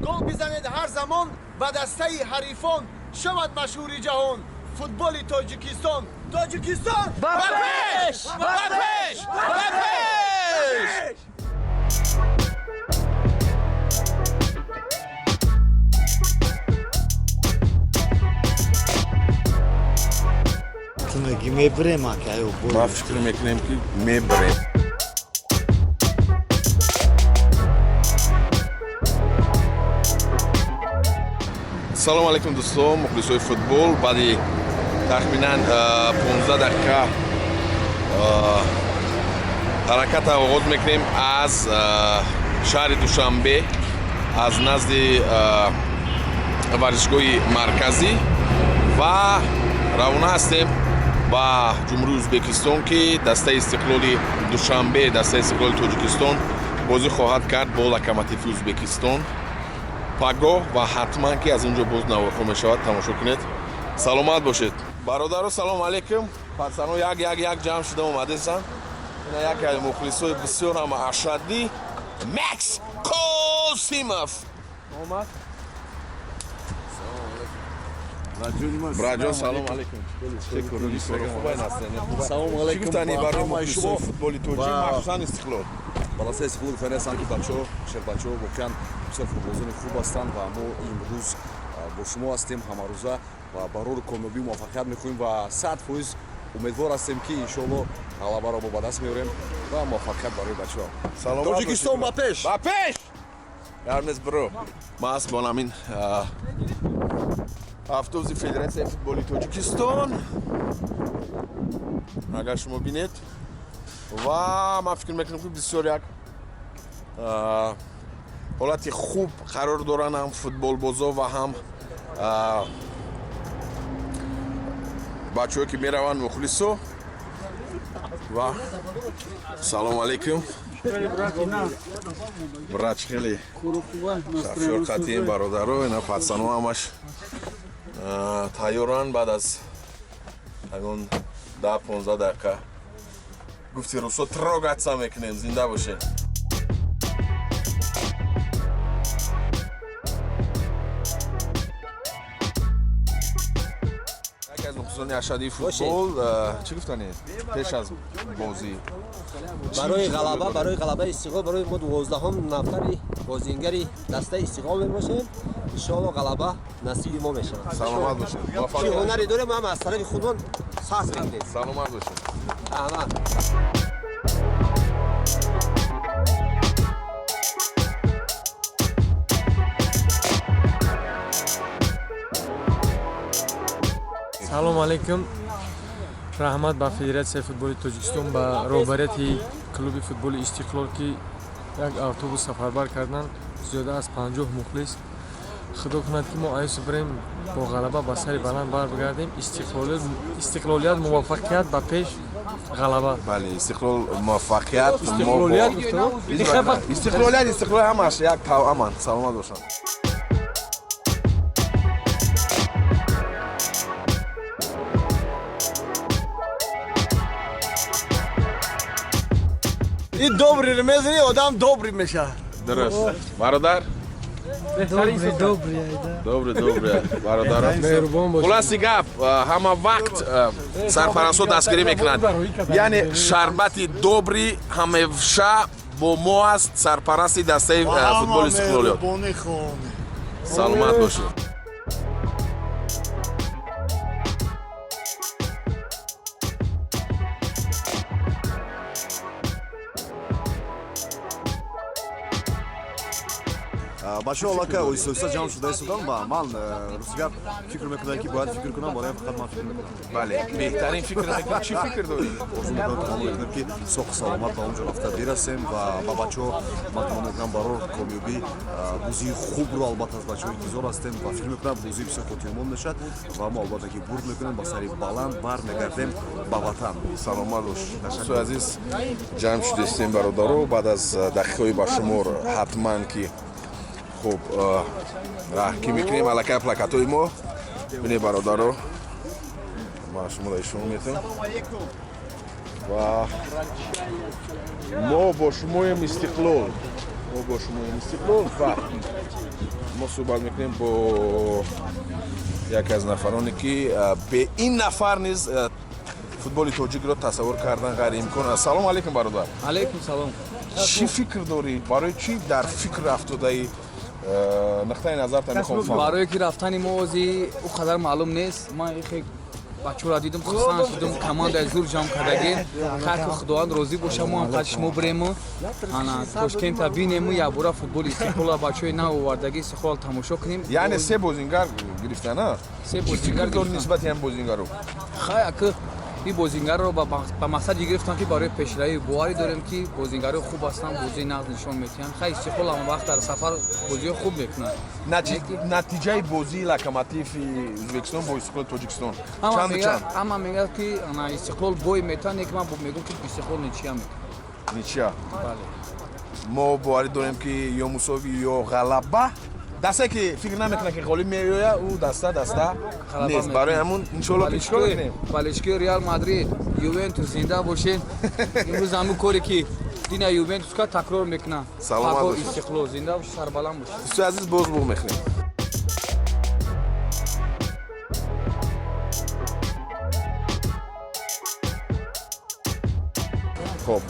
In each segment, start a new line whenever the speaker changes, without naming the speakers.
Гол бизанед ҳар замон ба дастаи ҳарифон, шавад машҳури ҷаҳон футболи Тоҷикистон. Тоҷикистон ба пеш, ба пеш, ба пеш!
Ту мегӣ мебирем, ака, ё бой?
Ма фикр мекунем, ки мебирем. Салому алайкум, дӯстон, мухлисои футбол. Баъди тахминан 15 дақиқа ҳараката оғоз мекунем аз шаҳри Душанбе, аз назди варзишгоҳи марказӣ ва равона ҳастем ба Ҷумҳурии Ӯзбекистон, ки дастаи Истиқлоли Душанбе, дастаи Истиқлоли Тоҷикистон бозӣ хоҳад кард бо Локомотиви Ӯзбекистон пагоҳ ва ҳатман ки аз он ҷо боз наворҳо мешавад, тамошо кунед. Саломат бошед, бародаро. Салому алайкум, пацано. Як як як ҷамъ шуда омадесанд. Ина яке аз мухлисои бисёр ҳам ашаддӣ, Макс Қосимов омад. Браҷон, салому алайкум.
Салому
Чӣ
алайкум
гуфтанӣ
ба
барои
ҳамаи
мухлисои
шумо.
футболи тоҷик, махсусан Истиқлол?
Ба дастаи Истиқлол гуфтанӣ ҳастанд, ки бачаҳо, шербачаҳо воқеан бисёр футболзони хуб ҳастанд ва мо имрӯз бо шумо ҳастем ҳамарӯза ва барори комёбӣ, муваффақият мехоҳем ва 100% умедвор ҳастем, ки иншоалло ғалабаро мо ба даст меорем ва муваффақият барои бачаҳо.
Саломат.
Тоҷикистон ба пеш!
Ба пеш! Ярнес бро. Ман аст бо ҳамин автобуси Федератсияи футболи Тоҷикистон, агар шумо бинед, ва ман фикр мекунам, ки бисёр як ҳолати хуб қарор доранд ҳам футболбозо ва ҳам бачаҳое, ки мераванд, мухлисо. Ва салому алайкум, брат, хеле шофёр қатием, бародаро. Ина пацано ҳамаш тайёранд. Баъд аз ягон 10-15 дақиқа, гуфти русо, трогаться мекунем. Зинда бошед. Яке аз мухлисони ашадии футбол, чӣ гуфтанед пеш аз бозӣ?
Барои ғалаба, барои ғалабаи Истиқлол, барои мо 12-ҳум нафари бозингари дастаи Истиқлол мебошем. Иншоалло, ғалаба насиби мо мешавад.
Саломат бошед.
Чӣ ҳунаре дорем, ҳам аз тарафи худмон сахт мекунем.
Саломат бошед.
Раҳмат.
Салому алайкум, раҳмат ба Федератсияи футболи Тоҷикистон, ба роҳбарияти клуби футболи Истиқлол, ки як автобус сафарбар карданд, зиёда аз 50 мухлис. Худо кунад, ки мо аюсу бирем, бо ғалаба ба сари баланд баргардем. Истиқлолият, муваффақият, ба пеш, ғалаба!
Бале, Истиқлол, муваффақият!
Истиқлолият гуфтам.
Истиқлолият, Истиқлол, ҳамаш як тавъаманд. Саломат бошанд.
Ин добрый мезани, одам добрый мешавад.
Дуруст, бародар.
Добрый, добрый, да.
Добрый, добрый, бародаро.
Меҳрубон бошед.
Хулоси гап, ҳама вақт сарпарастҳо дастгирӣ мекунанд, яъне шарбати добрый ҳамеша бо мо аст, сарпарасти дастаи футболи Истиқлолиёт.
Меҳрубонӣ хоҳонем.
Саломат бошед.
Бачаҳо аллакай оҳиста оҳиста ҷамъ шуда истоданд ва ман, рости гап, фикр мекунам, ки бояд фикр кунам, барои фақат ман фикр мекунам.
Бале, беҳтарин фикр мекунӣ. Чӣ фикр дорӣ?
Орзу мекунам, таманно мекунам, ки соҳу саломат ба он ҷо рафта бирасем ва ба бачаҳо ман таманно мекунам барор комёбӣ, бозии хубро албатта аз бачаҳо интизор ҳастем ва фикр мекунам, бозии бисёр хотирмон мешавад ва мо албатта ки бурд мекунем, ба сари баланд бармегардем ба ватан.
Саломат бош. Дӯстои азиз, ҷамъ шудистем, бародаро. Баъд аз дақиқаҳои ба шумор ҳатман ки хуб раҳкӣ мекунем. Аллакай плакатҳои мо бинед, бародаро, ман шуморо ишон метавам ва мо бо шумоем. Истиқлол. Мо бо шумо Истиқлол ва мо суҳбат мекунем бо яке аз нафароне, ки бе ин нафар низ футболи тоҷикро тасаввур кардан ғайриимкон аст. Салому алейкум, бародар.
Алейкум салом.
Чӣ фикр дорӣ? Барои чӣ дар фикр рафтодаи? Нуқтаи назарта мехоҳам фаҳмам.
Барое ки рафтани мо ози ӯ қадар маълум нест. Ман ихе бачаҳоро дидум, хурсанд шудум. Командаи зур ҷамъ кардагӣ. Хайр, ки Худованд розӣ боша, мо ҳам қадри шумо бирему ана Тошкента бинему, якбора футболи Истиқлола, бачаҳои нав овардагӣ Истиқлол тамошо кунем.
Яъне се бозингар гирифтана?
Се
Чӣ фикр
бозингар
дорӣ
гирифтан.
нисбати ҳам бозингару?
Хай, аки ин бозингарро ба мақсади гирифтан, ки барои пешравӣ боварӣ дорем, ки бозингарои хуб ҳастанд, бозии нағз нишон медиҳанд. Хай, Истиқлол ҳама вақт дар сафар бозиҳои хуб мекунад.
Натиҷаи бозии Локомотиви Ӯзбекистон бо Истиқлоли Тоҷикистон
Ҳама
чанду
мегӯяд
чанд?
Ҳама мегӯяд, ки ана Истиқлол бой метавад, не ки ман мегӯям, ки Истиқлол ничья мекунад.
Ничья?
Бале.
Мо боварӣ дорем, ки ё мусовӣ, ё ғалаба. Дастае, ки фикр намекунад, ки ғолиб меояд, ӯ даста
Ғалаба
нест.
мекунад.
Барои ҳамун, иншоалло, ки чикор мекунем?
Болельщики Реал Мадрид, Ювентус, зинда бошед. Имрӯз ҳамун коре, ки дина Ювентус кард, такрор мекунад.
Саломат
Пагоҳ
бошед.
Истиқлол. Зинда бошед, сарбаланд бошед.
Дӯстои азиз, боз буғ мехӯрем. Хоб,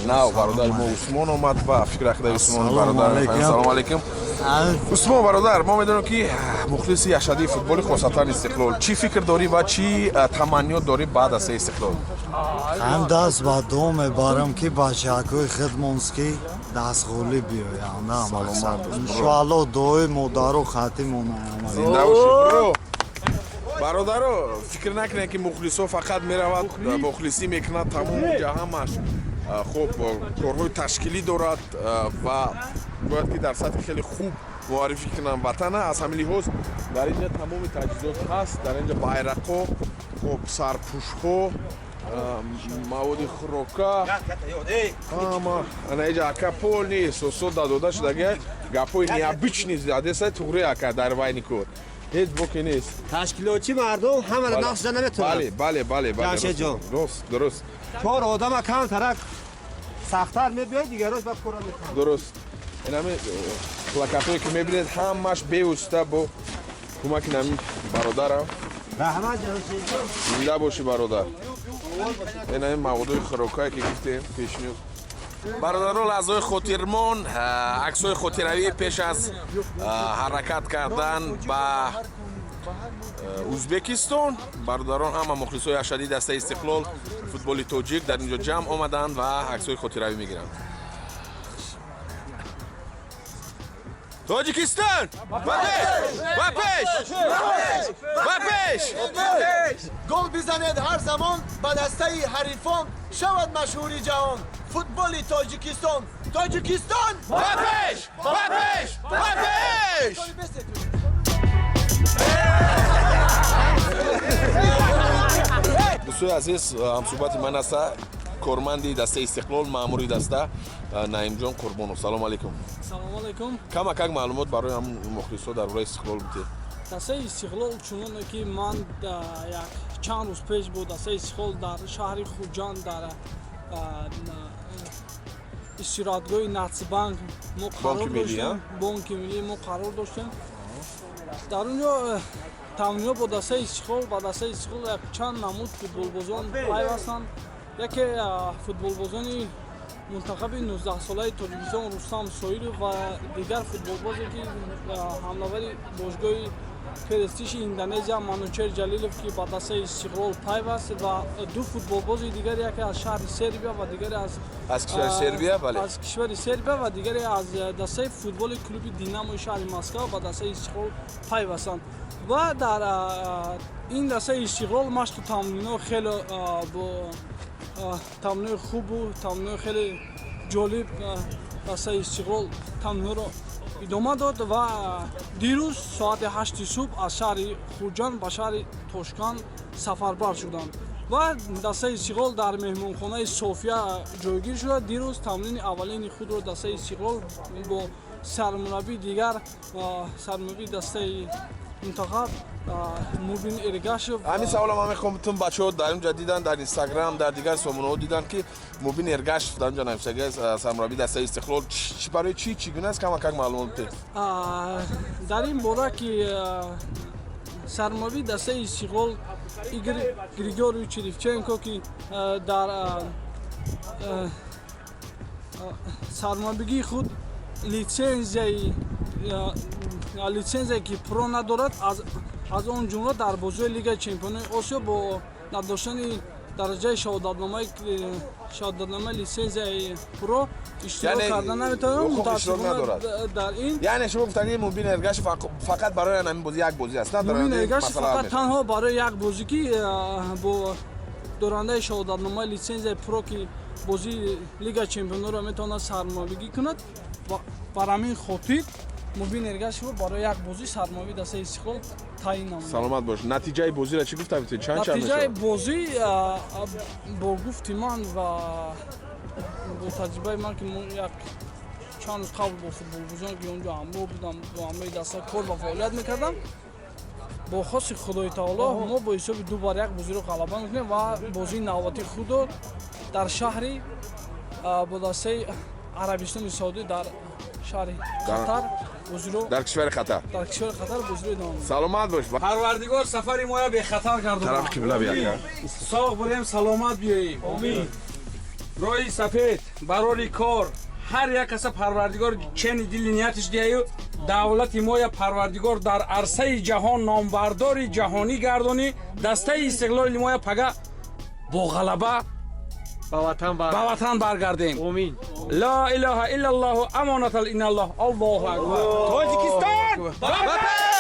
нав бародари мо Усмон омад ва фикр ақидаи Усмон
Ассалому
бародар.
алайкум.
Салому алайкум, Усмон бародар. Мо медонем, ки мухлиси ашадии футболи, хосатан Истиқлол. Чӣ фикр дорӣ ва чӣ таманниёт дорӣ баъд аз Истиқлол?
Ҳам даст ба дуо мебарам, ки бачаҳакҳои хидмонский даст ғолиб биёянд.
Саломат бош, бро.
Иншоалло, дуои модару хати монаянд.
Зинда бошӣ, бро. Бародаро, фикр накунед, ки мухлисо фақат меравад, мухлисӣ мекунад, тамом. Ҷа ҳамаш хоб корҳои ташкилӣ дорад ва бояд ки дар сатҳи хеле хуб муаррифӣ кунанд ватана. Аз ҳамин лиҳоз дар инҷа тамоми таҷҳизот ҳаст. Дар инҷа байрақҳо, хоб, сарпӯшҳо, маводи хӯрока, ҳама. Ана иҷа ака полный эҳсосот дадода шудаги, гапҳои необычный задеса. Туғри, ака, дар вайни кор ҳеҷ боке нест.
Ташкилотчи мардум ҳамаро нақш зада наметавонад.
Бале.
Ҷамшед ҷон.
Дуруст, дуруст.
Чор одама камтарак сахттар мебиёд, дигарош ба кора мекунад.
Дуруст. Инами плакатҳое, ки мебинед, ҳамаш бевосита бо кӯмаки нами бародарам.
Раҳмат, Ҷамшед ҷон.
Зинда бошӣ, бародар. Инами маводои хӯрокае, ки гуфтем, пешниҳод. Бародаро, лаҳзаҳои хотирмон, аксҳои хотиравӣ пеш аз ҳаракат кардан ба Ӯзбекистон. Бародарон, ҳама мухлисои ашадии дастаи Истиқлол, футболи тоҷик дар инҷо ҷамъ омаданд ва аксҳои хотиравӣ мегиранд. Тоҷикистон, ба пеш, ба пеш, ба пеш!
Гол бизанед ҳар замон ба дастаи ҳарифон, шавад машҳури ҷаҳон футболи Тоҷикистон. Тоҷикистон,
ба пеш, ба пеш, ба пеш! Дӯстои азиз, ҳамсӯҳбати ман аста корманди дастаи Истиқлол, маъмури даста Наимҷон Қурбонов. Салому алейкум.
Салому алейкум.
Камакак маълумот барои ҳам мухлисо дар бораи Истиқлол бидиҳед.
Дастаи Истиқлол, чуноне ки ман як чанд рӯз пеш бо дастаи Истиқлол дар шаҳри Хуҷанд, дар истироҳатгоҳи Нацбанк мо қарор доштем, Бонки миллӣ мо қарор доштем, дар он ҷо тамрино бо дастаи Истиқлол, ба дастаи Истиқлол як чанд намуд футболбозон пайвастанд. Яке футболбозони мунтахаби 19-солаи Тоҷикистон Рустам Соиров ва дигар футболбозе, ки ҳамлавари бошгоҳи Персиши Индонезия Манучер Ҷалилов, ки ба дастаи Истиқлол пайваст, ва ду футболбози дигар, яке аз шаҳри Сербия ва дигаре аз
Аз кишвари Сербия, бале.
Аз кишвари Сербия ва дигаре аз дастаи футболи клуби Динамои шаҳри Москва ба дастаи Истиқлол пайвастанд. Ва дар ин дастаи Истиқлол машқу тамрино хеле бо тамринои хубу тамринои хеле ҷолиб дастаи Истиқлол тамриноро идома дод ва дирӯз соати 8-и субҳ аз шаҳри Хуҷанд ба шаҳри Тошканд сафарбар шуданд ва дастаи Истиқлол дар меҳмонхонаи София ҷойгир шуда, дирӯз тамрини аввалини худро дастаи Истиқлол бо сармураббии дигар, сармураббии дастаи мунтахаб Мубин Эргашев.
Ҳамин савола ман мехоҳам бутун бачаҳо дар инҷа дидан, дар Инстаграм, дар дигар сомонаҳо дидан, ки Мубин Эргашев дар инҷа навиштагӣ аст, сармураббии дастаи Истиқлол. Чӣ, барои чӣ, чӣ гуна аст, камакак маълумот бидиҳед.
Дар ин бора ки сармураббии дастаи Истиқлол Игор Григорьевич Ревченко, ки дар сармураббигии худ лицензияе ки про надорад, аз он ҷумла дар бозиҳои Лигаи чемпионони Осиё бо надоштани дараҷаи шаҳодатномаи лицензияи про иштирок
Яъне,
карда наметавонад.
ҳуқуқи иштирок надорад.
Дар ин
Яъне шумо гуфтанӣ, Мубин Эргашев фақат барои ҳамин бозӣ, як бозӣ аст, на дар
Мубин
оянда
Эргашев
масъала ҳал
фақат
мешавад.
танҳо барои як бозӣ, ки бо дорандаи шаҳодатномаи лицензияи про, ки бозии Лигаи чемпиононро метавонад сармураббигӣ кунад, ва бар ҳамин хотир Мубин Эргашевро барои як бозӣ сармураббии дастаи Истиқлол таъин намуд.
Саломат бош. Натиҷаи бозиро чӣ гуфта метавонед, чанд чанд
Натиҷаи
мешавад?
бозӣ, бо гуфти ман ва бо таҷрибаи ман, ки мо як чанд рӯз қабл бо футболбозон, ки онҷо ҳамроҳ будам, бо ҳамроҳи даста кор ва фаъолият мекардам, бо хоси Худои таоло мо бо ҳисоби 2-1 бозиро ғалаба мекунем ва бозии навбатии худро дар шаҳри бо дастаи Арабистони Саудӣ дар шаҳри Қатар бозиро
Дар кишвари Қатар.
Дар кишвари Қатар бозиро идома медиҳем.
Саломат бош.
Парвардигор сафари моя бехатар гардонад.
Тараф қибла бия.
Соғ бурем, саломат биёем. Роҳи сафед, барори кор, ҳар як каса Парвардигор чени дили ниятиш диҳаю, давлати моя Парвардигор дар арсаи ҷаҳон номбардори ҷаҳонӣ гардонӣ. Дастаи Истиқлоли моя пага бо ғалаба
ба ватан
ба ватан баргардем.
Омин.
Ло илоҳа иллаллоҳу, амонатал иналлоҳ, Аллоҳу акбар.
Тоҷикистон ба пеш!